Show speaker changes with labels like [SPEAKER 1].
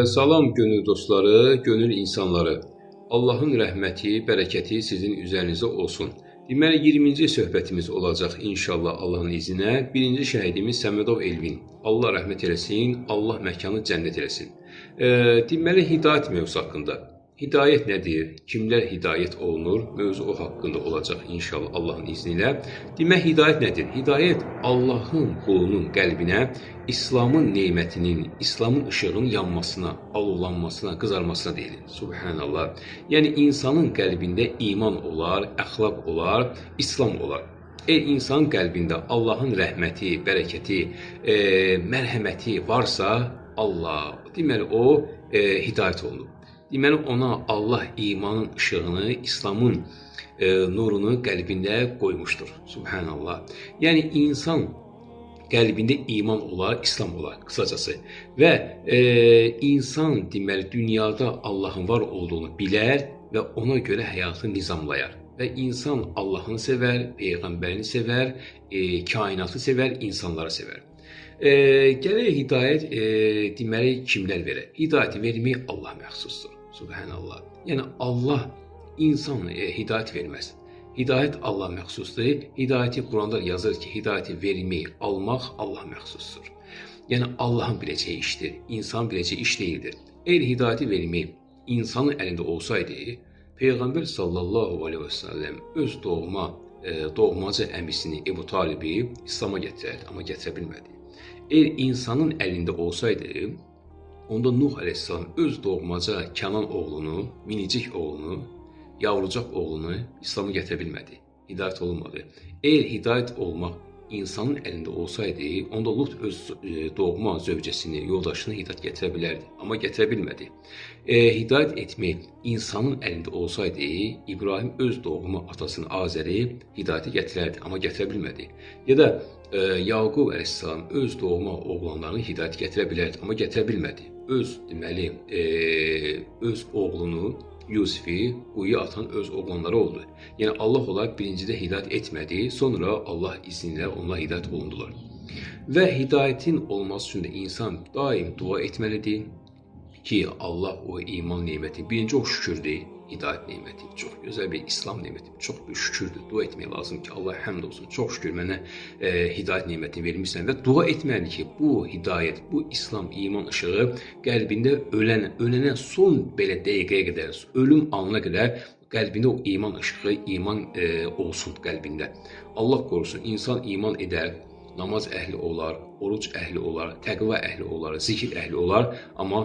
[SPEAKER 1] Salam gönül dostları, gönül insanları. Allahın rəhməti, bərəkəti sizin üzərinizə olsun. Deməli 20-ci söhbətimiz olacaq inşallah Allahın izni ilə. Birinci şəhidimiz Səmədov Elvin. Allah rəhmət eləsin, Allah məkanı cənnət eləsin. Deməli hidayət mövzusu haqqında. Hidayət nədir? Kimlər hidayət olunur? Mövzu o haqqında olacaq inşallah Allahın izni ilə. Demək hidayət nədir? Hidayət Allahın qulunun qəlbinə İslamın nemətinin, İslamın işığının yanmasına, alovlanmasına, qızarmasına deyilir. Subhanallah. Yəni insanın qəlbində iman olar, əxlaq olar, İslam olar. Eğer insanın qəlbində Allahın rəhməti, bərəkəti, mərhəməti varsa, Allah, deməli o hidayət olunur. Deməli ona Allah imanın işığını, İslamın nurunu qəlbində qoymuşdur. Subhanallah. Yəni insan qəlbində iman olar, İslam olar qısacası. Və insan deməli dünyada Allahın var olduğunu bilər və ona görə həyatını nizamlayar. Və insan Allahını sevər, peyğəmbərini sevər, kainatı sevər, insanları sevər. Gələk hidayət deməli kimlər verər? Hidayəti vermək Allah məxsusdur. Subhanallah. Yəni Allah insan hidayət verməz. Hidayət Allah məxsusdur. Hidayəti Quranda yazır ki, hidayəti vermək, almaq Allah məxsusdur. Yəni Allahın biləcəyi işdir, insan biləcəyi iş deyildir. Əgər hidayəti vermək insanın əlində olsaydı, Peyğəmbər sallallahu aleyhi və səlləm öz doğmaca əmisini Ebu Talibi İslama gətirərdi, amma gətirə bilmədi. Əgər insanın əlində olsaydı, onda Nuh əleyhissalam öz doğmaca Kənan oğlunu, minicik oğlunu, yavrucaq oğlunu İslam'a gətirə bilmədi. Hidayət olunmadı. Əgər hidayət olmaq insanın əlində olsaydı, onda Lut öz doğma zövcəsini, yoldaşını hidayət gətirə bilərdi, amma gətirə bilmədi. Hidayət etmək insanın əlində olsaydı, İbrahim öz doğma atasını Azəri hidayətə gətirərdi, amma gətirə bilmədi. Ya da Yaqub əleyhissalam öz doğma oğlanlarını hidayət gətirə bilərdi, amma gətirə bilmədi. Öz deməli, öz oğlunu Yusifi quyuya atan öz oğlanları oldu. Yəni Allah onlara birincidə hidayət etmədi, sonra Allah izni ilə onlar hidayət olundular. Və hidayətin olması üçün də insan daim dua etməlidir ki, Allah o iman neməti, birinci o şükürdür, hidayət neməti, çox gözəl bir İslam neməti, çox bir şükürdür. Dua etmək lazım ki, Allah həmd olsun, çox şükür mənə hidayət nemətini vermişsən və dua etməlidir ki, bu hidayət, bu İslam iman işığı qəlbində ölənə son belə dəqiqəyə qədər, ölüm anına qədər qəlbində o iman işığı, iman olsun qəlbində. Allah qorusun, insan iman edər, namaz əhli olar, oruc əhli olar, təqva əhli olar, zikir əhli olar, amma